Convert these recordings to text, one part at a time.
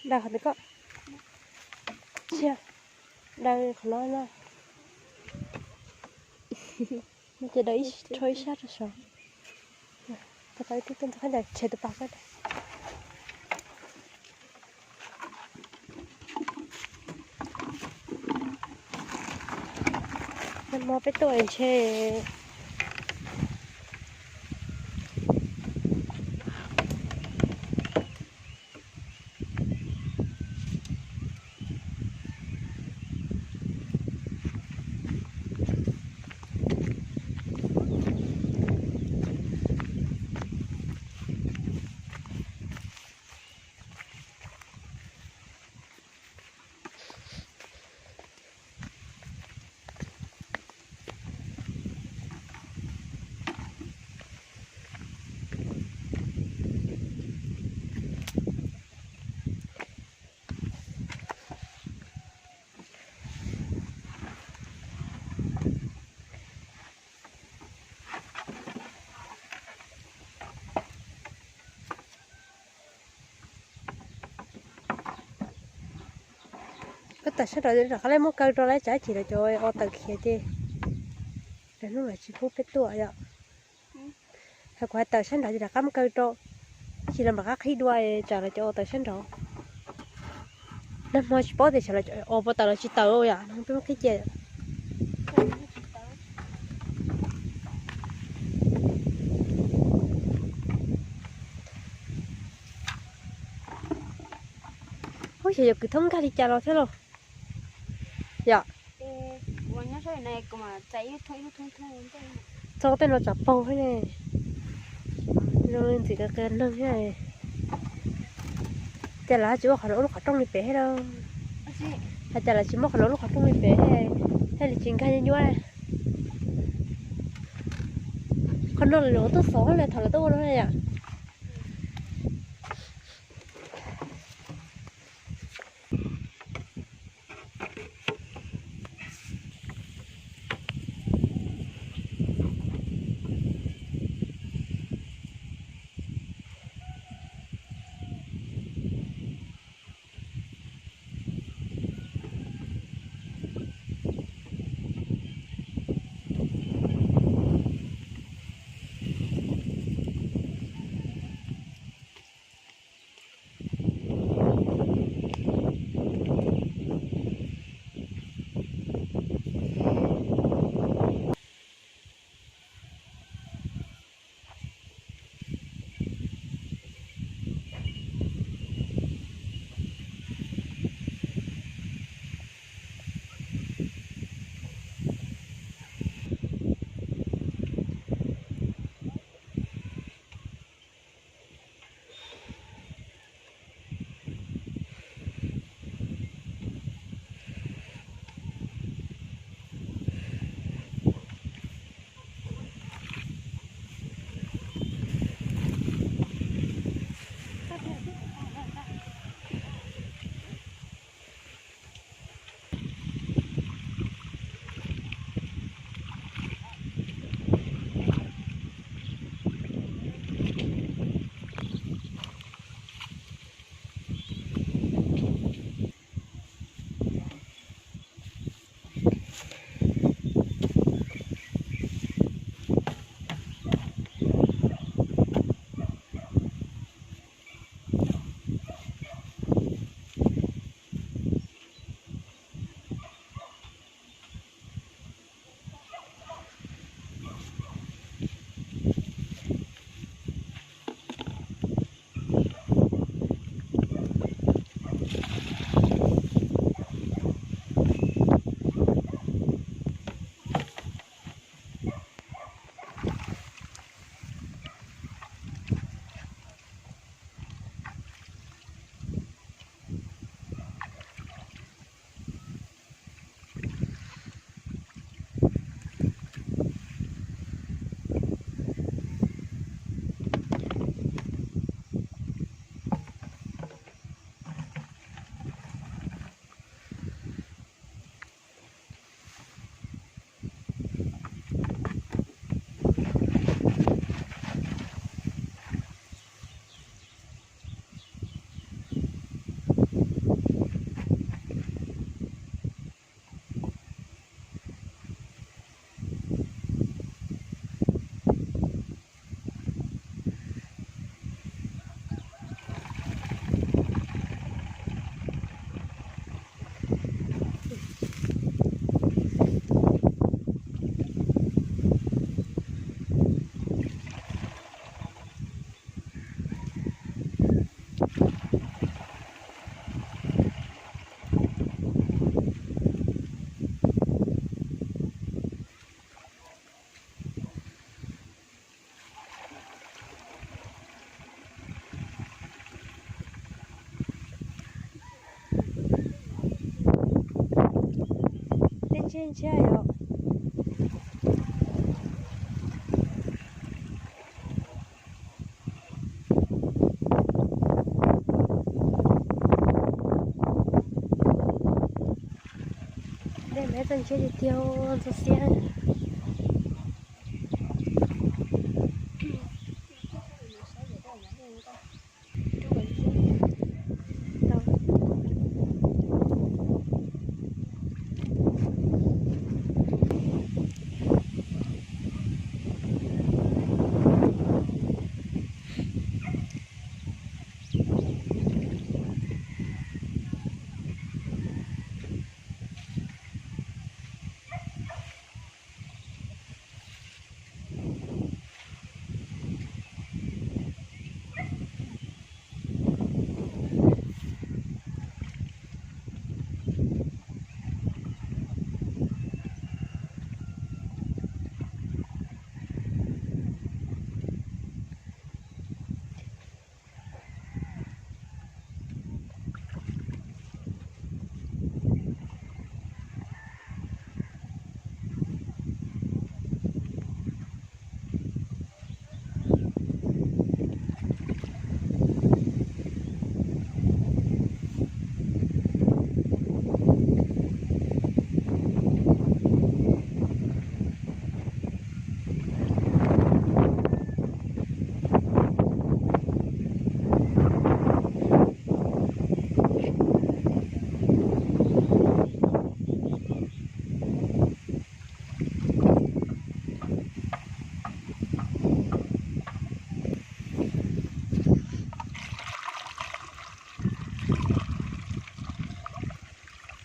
Daws qhov ntawd koj. Sia, daws qhov no no. Ces daws ib rho ib sab rau saud. Tau ib tug tuaj ntxuag qab ntawd ntshe tus pas sab. Nag hmo peb tuaj ntshe. Koj tawm sab nraud rov qab muab kaw rau lawv tsam ib chim lawv cov o tawm khiav ces lawv hnub lawv tsis pub peb tuaj yom. Hos kuv hais tawm sab nraud ces rov qab muab kaw rau, ib chim lawv mam rov qab qhib dua tsam lawv cov o tawm sab nraud. Nag hmo tsis paub tias xyov lawv cov o puas tawm los tsis tawm yom, peb muab qhib cia. Ub, xyov yuav kwv thoob nkag li cas los thiab lauj. Yom. Txog tej no tsam paug thiab ne. Zoo li ntxim qia qia neeg thiab. Cas lawv tsis ua qhov no ua lub qhov rooj li pem thiab lauj. Hais cas lawv tsis muab qhov no ua lub qhov rooj li pem thiab li tsis nkag nyuaj nyuaj. Qhov no lawv tuaj xov lawm thaum lawv tuaj ua no yom. Ntshiab yom. Dej me txoj ntshiab tiag tiag, ntxhov xiab.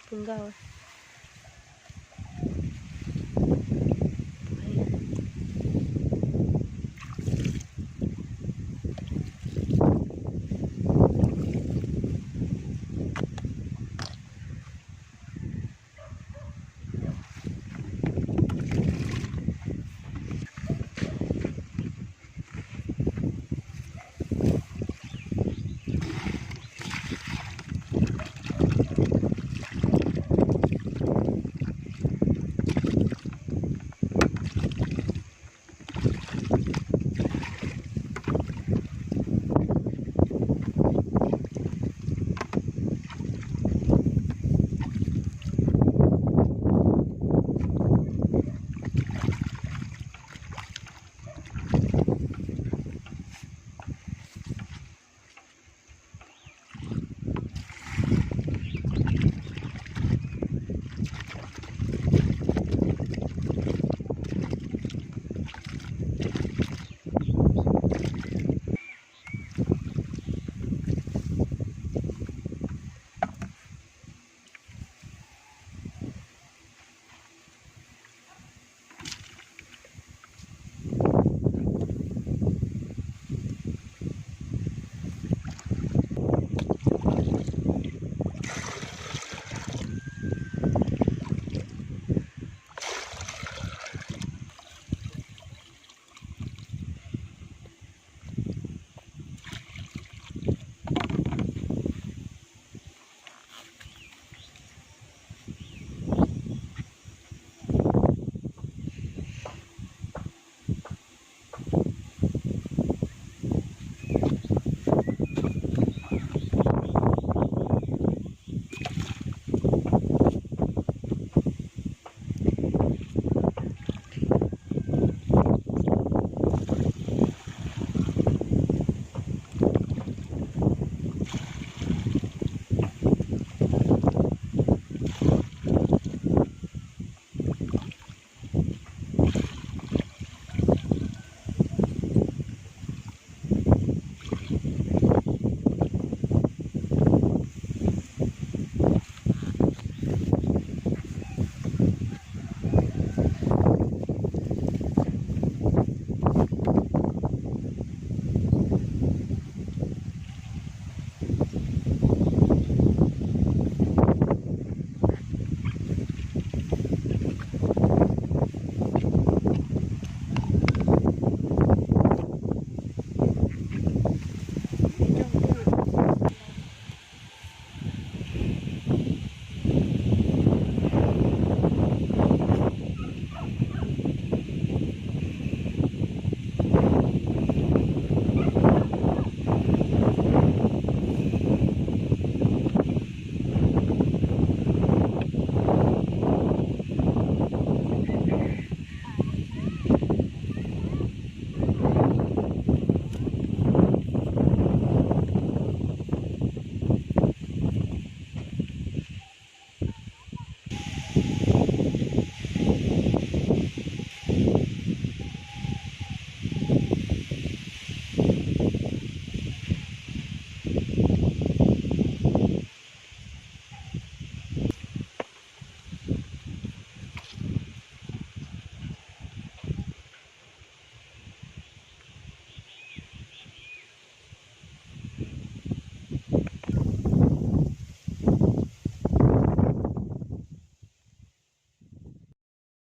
Kub nkauj.